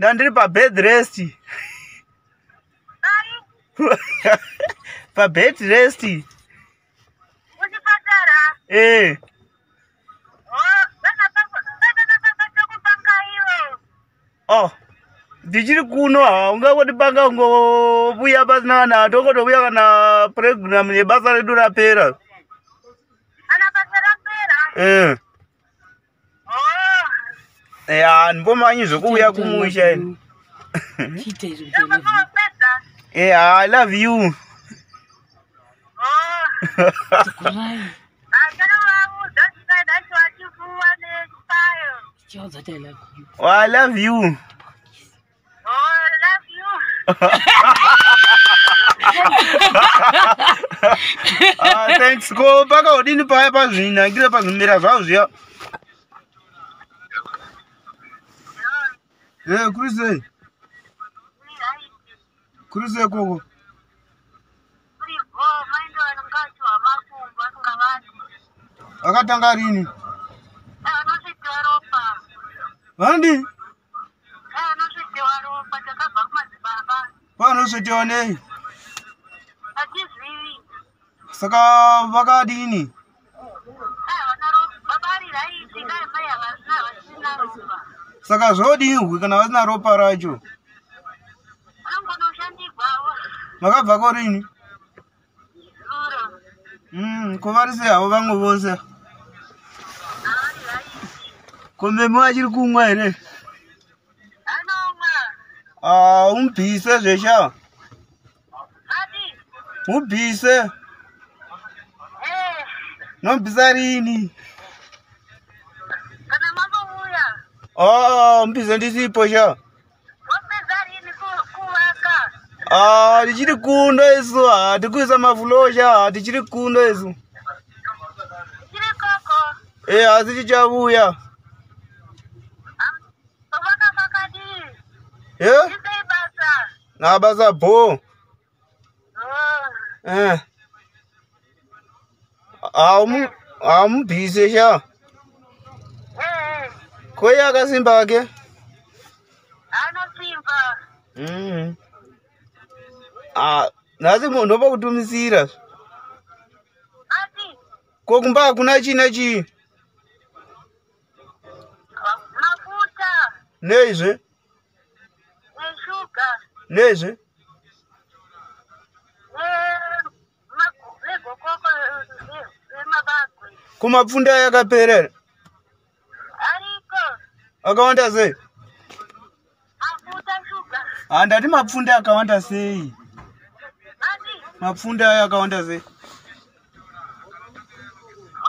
Ndandiri pabed rest. Pabed rest. Kuchipatara. Eh. Oh. Ndichiri kuno haungangoti panga ungovuya pasina kana tongotovuya kana program yebasa redu rapera. Kana basa rapera. Eh. Oh. Ya, ndimbomanyi zvekuuya kumusha ini. Chiita izvi kuti I love you. Ndopedza. Eh, I love you. Oh. Kurai. Achanovaudza kuti vachifuwa nechipayo. Chivaudza kuti I love you. Oh, I love you. Oh, I love you. Ah, thanks. Ko paka udini paya pazvinangire pazvimera zvavo zviya. Eh, kuri sei? Kuri sei koko? Uripo, maindo vanonga vachiwa makumbo vasingavati. Akatanga rini? Vanosvitiwa ropa. Vandi? Vanosvitiwa ropa takabva kumadzibaba. Vanosvetiwa nei? Hatizivi. Saka vakadini? Havana ropa. Baba ari raiti dai mai havasina vasina ropa. Saka zvodihwi kana vasina ropa racho? Vanongonoshandigwawo. Makabvako rini? Zuro. Ko vari sei havo vamwe vose? Havari raiti. Ko memo achiri kumwa here? Anomwa. Ah, umubhise zvesha. Vati. Mubhise. Eh. Nomubhisa rini? Kana mambouya. Ah, mubhise ndisipo sha. Wapedza rini kuvaka? Ah, tichiri kundo isu, hatikuisa mafulosha, hatichiri kundo isu. Chiri koko. Eh, asi tichavuya. Kuvaka kwakadii? Eh? Isei basa. Na basa bo. Oh. Eh. Haumubhise sha. Eh. Koiye akasimba ke? Anosimba. Ah, nhasi ndopa kutumisira. Ati. Ko kumba hakuna chii nechii? Mafuta. Neizve? Neshuga. Neizve? Negokoko remabagwe. Kumapfunda yakapera here? Ariko. Akawanda sei? Mafuta shuga. Ah, ndati mapfunde akawanda sei? Ati. Mapfunde ayo akawanda sei?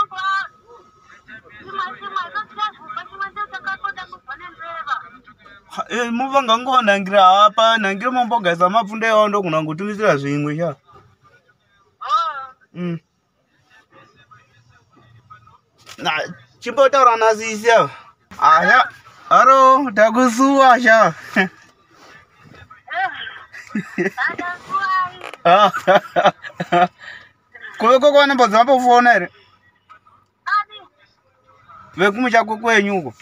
Ogwa. Chimwe chimwe zvotichazupa chimwe ndochakakonda kubva nembeva. Ha, eh, muvanga ngonhangira hapa nhangira mambogaisa mapfunde iwawo ndogona kungotumisira zvimwe sha. Oh. Na chimbotaura nasisi ava. Aya, haro, takusuwa sha. Eh. Adakuai. Kuve koko vanombodzi vambofona here? Ani. Vekumucha kwenyu uko.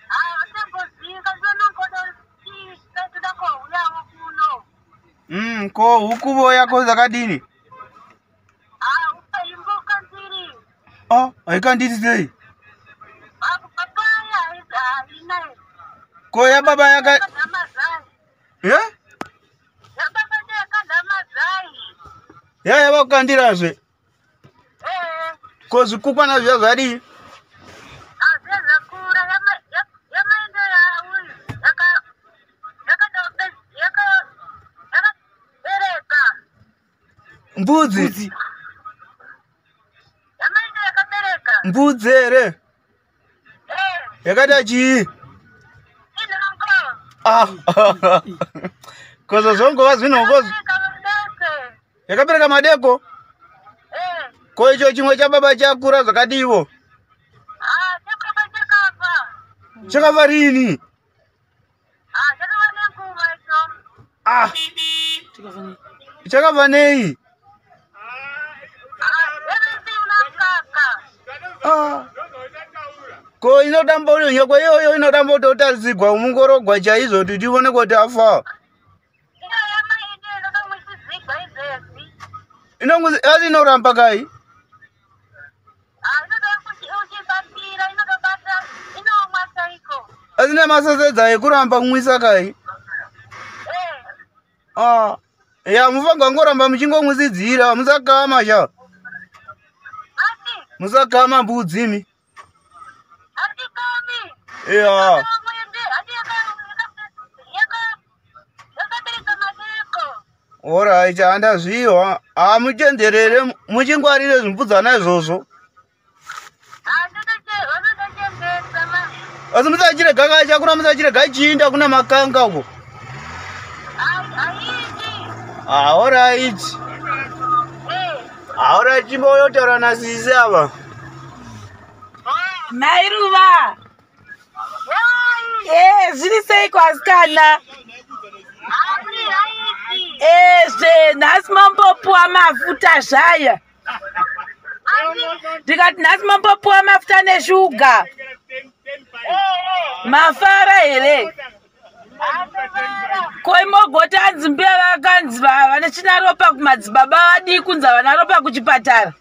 Ah, vasamboziva zvonongoda toda kouyawo kuno. Ko hukuvo yako dzakadini? Ah, upaimboka ndiri. Oh, haikanditi sei? Papaya haina. Ko yababa yaka Yakadya mazai. Eh? Yababa ndeyakadya mazai. Ya yavakukandirazve. Eh. Ko zvikukwana zviya zvadii? Azviya zvakura yamaindo yauyu yakabereka. Mbudzi. Mbudzi. Yamaindo yakabereka. Mbudzi here? Eh. Yakada chii? Inongo. Ah. Kozo zvongova zvinongo Yakabereka madeko. yakabereka madeko. Eh. Ko icho chimwe chababa chakura zvakadiwo? Ah, chakaba chakafa. Chakafa rini? Ah, chakava nenguva icho. Ah, Chakafa nei? chakafa nei? Ah, yavese una mukaka. Ah. Ko inotamba uri nyoko iyoyo inotamba kutotarisirwa mungorogwa chaizvo kuti tione kuti afa. Iyo yamai inodomwisizigwa izvezvi. Inonguzi asi inoramba kai? Inoda uchibatira, inodobata, inomwa chaiko. Asi nemasesedza ekuramba kumwisa kai? Eh. Ah. Ya mufanirwa ngoramba muchingomwisidzira musakama sha. Ati Musakama mbudzi imi. hatikami. Ya. Yakabereka madeko. Alright, handazviwa. Ah muchenjerere muchingwarire zvimbudzana izvozvo. Vanotochembedza ma. Asi musachirega kachakura musachirega chiinda kuna makanga uko. Haiti. Ah, alright. Eh. Alright, chimboyotaura nasisi ava. Mai Ruva. Yai. Eh, zviri sei kwasikana? Hauri haiti. Ezve, nhasi mambopuwa mafuta zvaya. Ati. Ndikati nhasi mambopuwa mafuta neshuga. Eh. Mafara here? Hatovara. Ko imogoti anzi mbuya vakanzi vane china ropa kumadzibaba vadii kunzi havana ropa kuchipatara.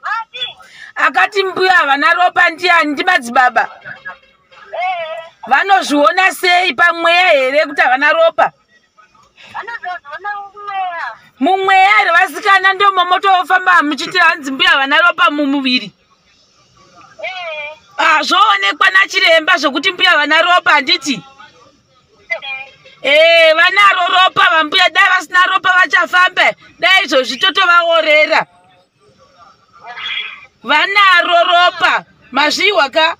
Ati. Akati mbuya havana ropa ndiani ndimadzibaba. Eh. Vanozviona sei pamweya here kuti havana ropa? Vanozozviona mumweya. Mumweya here vasikana ndomomotofamba muchiti hanzi mbuya havana ropa mumuviri. Eh. Ah, zvoonekwa nachiremba zvokuti mbuya havana ropa handiti? Eh. Ee, vanaro ropa vambuya, dai vasina ropa vachafamba, dai izvozvi totovaorera. Vanaro ropa, mazviwa ka?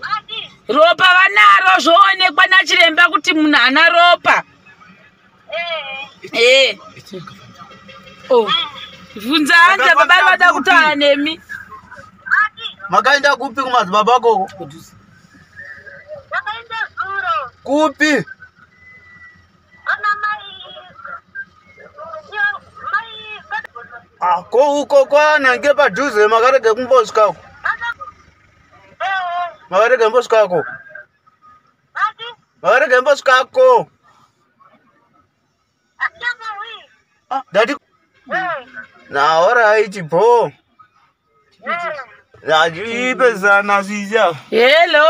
Ati. Ropa vanaro, zvoonekwa nachiremba kuti munhu haana ropa. Eh. Ee. Oh. Bvunza hanza baba vada kutaura nemi. Ati. Makaenda kupi kumadzibaba koko? Vakaenda zuro. Kupi? Vana mai. Iyo mai. Ah, ko uko kwanange padhuze makarege kumbosvikako. Vana. Eh. Makarege kumbosvikako. Ati. Makarege kumbosvikako. Achamuwi. Ah, ndati Eh. na alright bho. Eh. Achipesana sisi ava. Hello.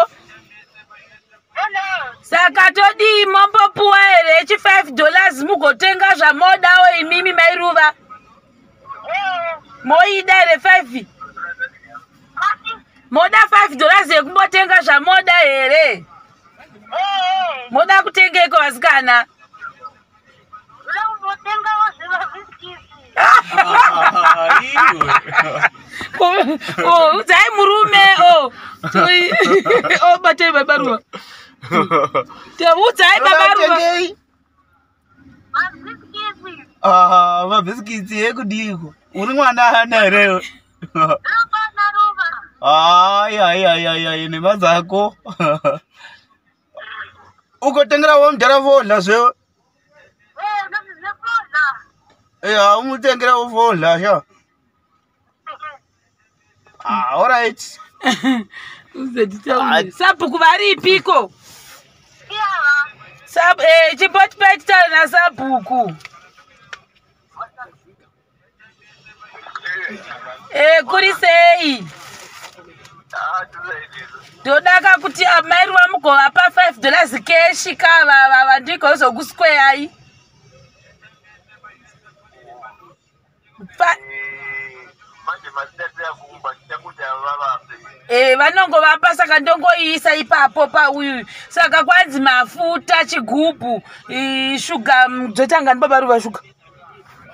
Hello. Saka todii mombopuwa here chi $5 mugotenga zvamodawo imimi mai Ruva? Eh. Moida here 5? Ati. Moda $5 yekumbotenga zvamoda here? Eh. Eh. Moda kutengeko vasikana? Unombotengawo zvimabhisikisi. Oh, udzai murume oh. Oh, batei baba Ruva. Udzai baba Ruva. Tengei. Mabhisikisi. Ah, mabhisikitsi ekudiko. Uri mwana hana here? Ropa naruva. Hayi hayi hayi hayi hayi nhema dzako. Ukotengera mudhara fodla zve. Eh, unoti zveforya. Ya, umutengera fodla sha. Ah, alright. Uzonditaurira. Sabhuku varipiko? Iyava. Chimboti paititaura nasabhuku. Eh, kuri sei? Ndodaka kuti amai Ruva mugovapa $5 keshi kavava ndigozokusqueyai. Manje masitatira kumba tichakuti avavape. Eh, vanongovapa saka ndongoiisa ipapo pauyu. Saka kwanzi mafuta chigubhu, shuga dzotanga ndibaba Ruva shuga.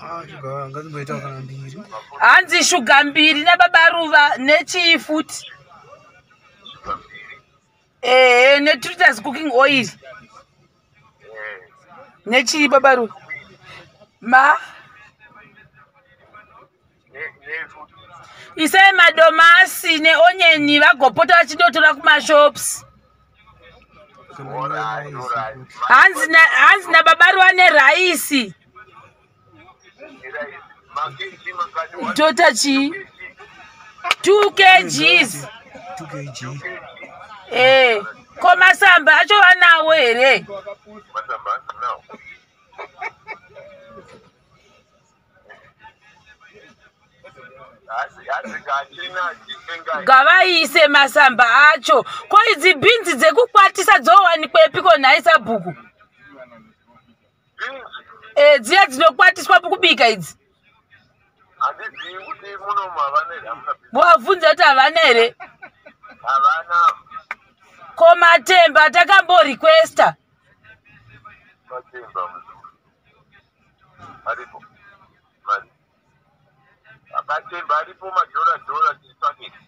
Ah, shuga ngazimboita kana mbiri. Hanzi shuga mbiri nababa Ruva nechii futi? Ehe, ne2 liters cooking oil. Nechii baba Ruva? Ma isai madomasi neonyeni vagopota vachidotora kumashops. Hanzi nababa Ruva neraisi. Tota chii? 2 kgs. 2 kg. E, ko masamba acho vanawo here? Masamba nawo. Ngavaise masamba acho. Ko idzi bhinzi dzekukwatisa dzowanikwepi ko nhai sabhuku? E, dziya dzinokwatiswa pokubika idzi. Handizivi kuti munomu havana here, hamuna. Wavhunza kuti havana here? Havana. Ko matemba takamborequesta? Matemba muzukuru aripo, mari matemba aripo, madhora dhora chipaketi.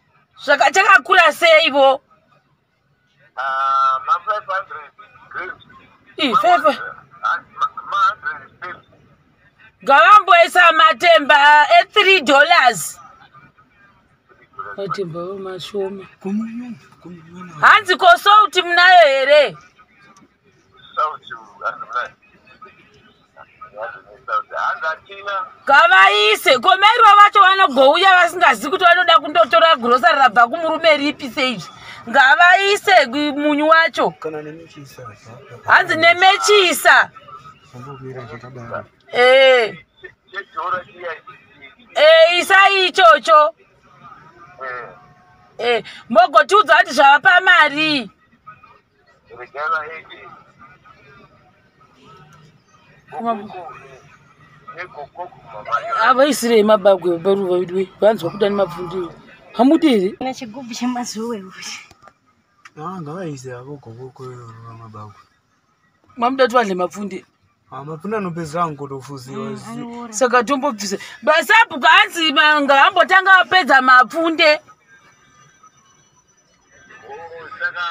Chakakura seivo? Ma 500 grams. Ih, five- Ma 150. Ngavamboisa matemba e3 dollars. Matemba ayo mashoma. Kumunyana, kumunyana. Hanzi ko sauti munayo here? Sauti hanzi munayo, hanzi hanzi hatina. Ngavaise. Komairwa vacho vanogouya vasingazivi kuti vanoda kundotora grosari rabva kumurume ripi seizvi. Ngavaise munyu wacho. Kana nemechisa. Hanzi nemechisa. Ambomira zvakadaro. E, Chedhora chiya. e, isai ichocho. E, mogotiudza kuti zvava pamari. Regai vaende negokoko mama. Avaisirei mabagwe baruva vedu vanzwa kuda nemapfundiro hamudi here? Na chigubhu chemazuwe uyu. Ah, ngavaise havo gokoko iroro mabagwe. Mamuda kuti vadle mapfunde? Ah, mapfunde anopedzera angotofuziwa. Saka tombobvisa basabhuku hanzi ngavambotanga vapedza mapfunde. Saka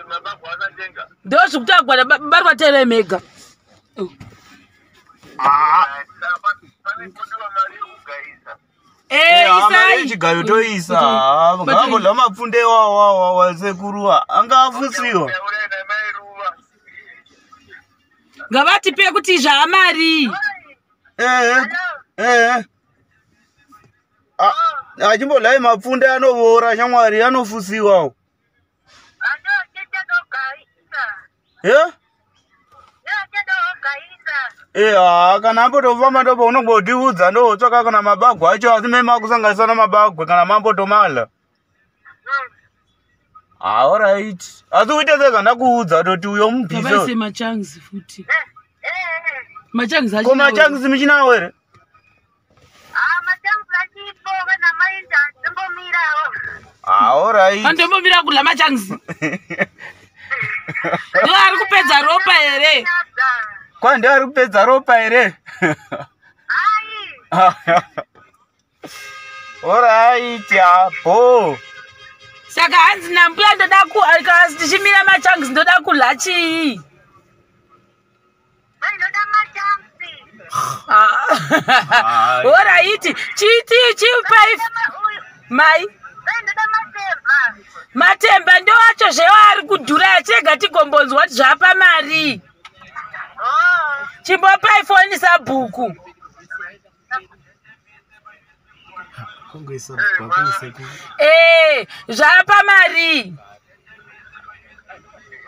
mabagwe akatenga. Ndozvikuti barwa terai mega. Saka pane kudiwa mari yekugaisa. Eh, mari isai. yechigayo toisa. Ngavambodla mapfunde wawawawasekuru anga afusiwa. Uraenda mairuva. Ngavatipe kuti zvaamari. Ehe, ehe, achimbolai mapfunde anovora shamwari, anofusiwawo. E e ha, kana ambotofamba ndopo unongotiudza, ndotsvaka kana mabagwe acho, asi me makusanganisa namabagwe kana mambotomala. Alright, asi uite sezvandakuudza, toti uyo Ngavaise mubvise. machangs futi, machangs. Ko machangs michinawo here? Alright. Andombomira kudla machangs, ndo ari kupedza ropa here? Kwandi ari kupedza ropa here? Alright, apo. Saka hanzi nambuya ndoda ku kasi tichimira machangs, ndoda kudla chii? Hai. Alright, chiti chipai mai matemba ndo acho zvewo ari kudhura, achirega tigombonzwa kuti zvapa mari. Chimbopai foni sabhuku. Kongoisa bhakise ku. E, zvapa mari.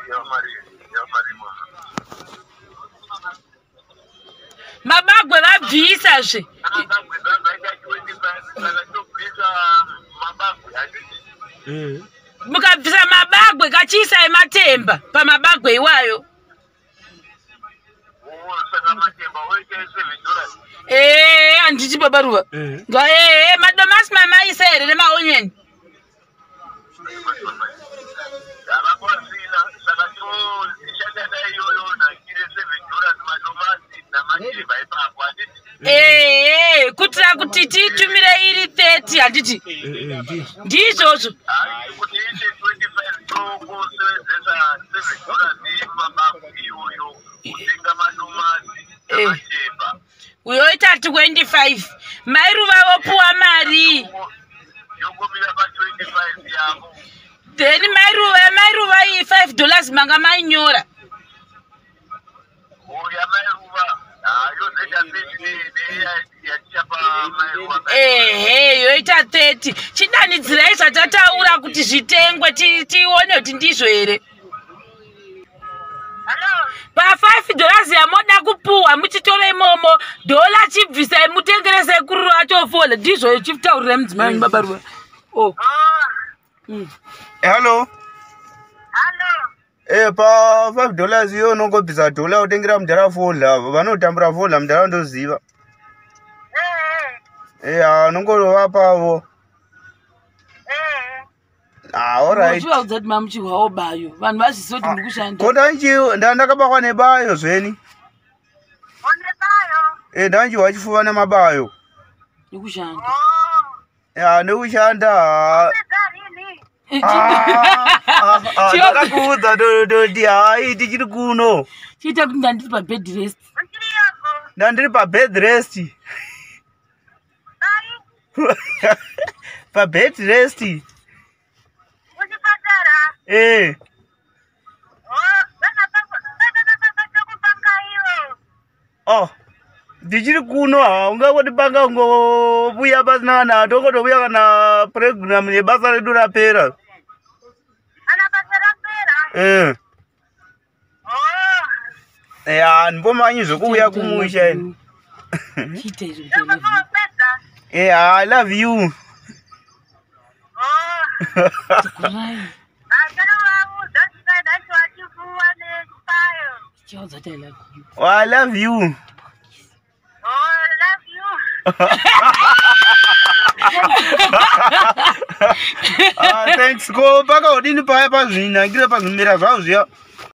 Yamari, yamari mama. Mabagwe vabvisazve. Mabagwe zvazaita 25, saka tobvisa mabagwe, handiti? Eh. Mukabvisa mabagwe, kachiisai matemba pamabagwe iwayo. Saka matemba oita $7. Ee, handiti babaruva? Eh. Ee, madomasi mamaisa here nemaonyeni? Havakwasina, saka tishandada iyoyo nakire $7, madomasi namatemba ipapo, handiti? Ee, kuitira kuti tiitumire iri 30, handiti? Eh, eh, ndizvo. Ndizvozvo. Hai, kuti iite 25 tokusevenzesa $7 mabagwe iyoyo kutenga madomasi namatemba. Uyoita 25, mairuva vopuwa mari. Yogumira pa25 yavo. Then mairuva, mairuva iyi $5 manga mainyora. Yamairuva. Yozoita 30 neyatichapa mai. Ehe, yoita 30. Chidanidzirai zvatataura kuti zvitengwe, tione kuti ndizvo here. Hello. Pa5 dollars yamoda kupuhwa muchitoro imomo, dhola chibvisai mutengere sekuru racho fola. Ndizvo, chitaurirai mudzimai wenyu, baba Ruva. O. Oh. Hello. Hello. Pa $5 iyo unongobvisa dhola utengera mudhara fodla. Vanotambura fodla mudhara, ndoziva. Eh. Unongorovapavo. Eh. Ah, alright. Chivaudza kuti mamuchihwawo bayo, vanhu vazvisive kuti muri kushanda. Ko ndakabakwa nebayo zveni. Une bayo. Ndanchihwa chifuva nemabayo. Nekushanda. Oh. Ya, nekushanda. Pedza rini? Ah, ndakakuudza toti hai, tichiri kuno. Chiita kuti ndandiri pabed rest. Uchiri yako. Ndandiri pabed rest. Bai. Pabed rest. Muchipatara. Oh, vana baba vana baba tokupanga iwo. Oh, ndichiri kuno. Ha, ungangotipanga ungovuya pasina kana tongotovuya kana program yebasa redu rapera. Ana basa rapera. Oh. Ya, ndimbomanyi zvokuuya kumusha ini. Chiita izvo kuti I love you. Tokupedza. I love you. Oh. Kurai. Achanovaudza kuti vachifuwa nechipayo. Chivaudza kuti I love you. Oh, I love you. Oh, I love you. Ah, thanks. Ko paka udini paya pazvinangire pazvimera zvavo zviya?